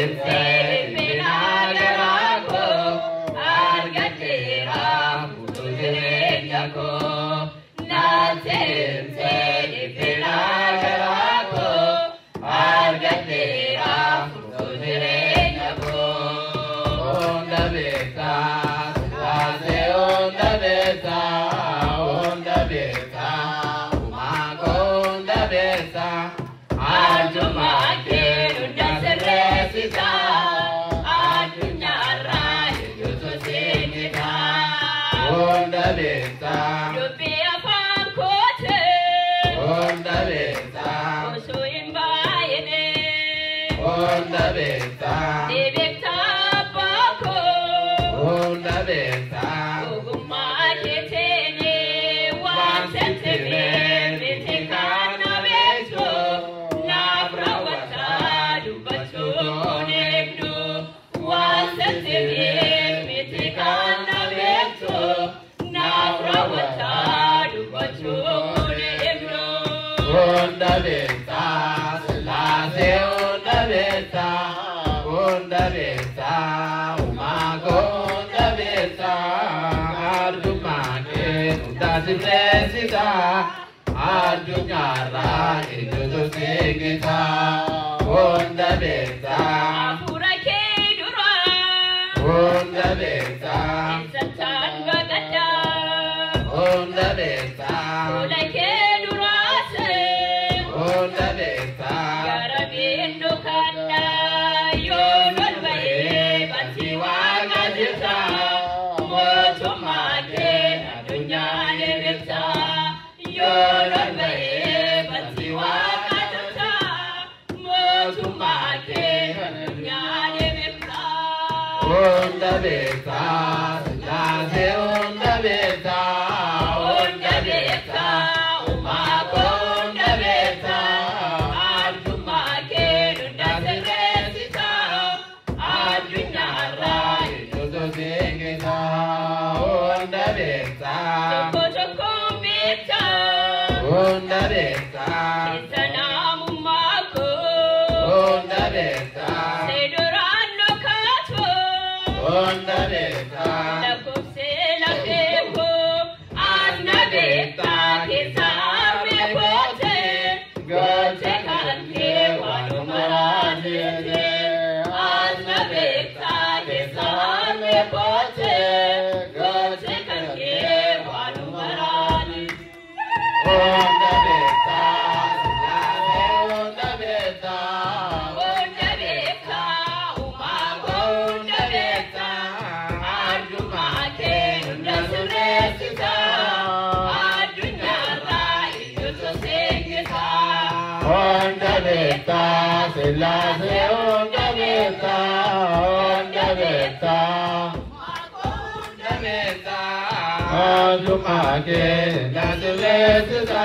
Cimsee dhiphinaa garaa koo argadheera furtuu jireenya koo. Na cimsee dhiphinaa garaa koo argadheera furtuu jireenya koo. Hunda beektaa, Sillaasee hunda beektaa, hunda beektaa, uumaa koo hunda beektaa. Arjummaa kee hunda sirreessita, addunyaarraa eenyutu si gita? Hunda beektaa, Dubbii afaan kootiin hunda beektaa, osoo hin baay'ine. Hunda beektaa, Ni beektaa abbaa koo. Hunda beektaa. Ogummaa keetiin waan sitti himee miti kan na beektu. Naaf raawwataa dubbachuun eegdu. Waan sitti himee miti kan na beektu. Naaf raawwataa dubbachuun eegdu. Hunda beektaa, Sillaasee hunda beektaa, hunda beektaa, uumaa koo hunda beektaa. Arjummaa kee hunda sirreessita, addunyaarraa eenyutu si gita? Hunda beektaa, Hafuura kee dura hunda beektaa, eessattaan baqadha? Hunda beektaa, Fuula kee duraas hunda beektaa. Gara biinnu kadha yoo lol ba'ee bantii waaqa jirta mootummaa kee addunyaan ibsa yoo lol ba'ee bantii waaqa jirta mootummaa kee addunyaan ibsa. Hunda beektaa, Sillaasee hunda beektaa, Hunda beektaa, uumaa koo hunda beektaa, arjummaa kee hunda sirreessita, addunyaarraa eenyutu si gita? Hunda beektaa, tokko tokkoon beektaa, hunda beektaa, keessa namummaa koo, hunda beektaa, si duraan dhokatu, hunda beektaa, lakkoofsee lafee koo, as na beektaa keessa harmee kootee, gootee kan kee waanuma raajete. As na beektaa keessa harmee kootee, gootee kan kee waanuma raajete. Hunda beektaa, Sillaasee hunda beektaa, Hunda beektaa, uumaa koo hunda beektaa, arjummaa kee hunda sirreessita, addunyaarraa eenyutu si gita? Hunda beektaa, Sillaasee hunda beektaa, hunda beektaa. Hunda beektaa, arjummaa kee hunda sirreessita.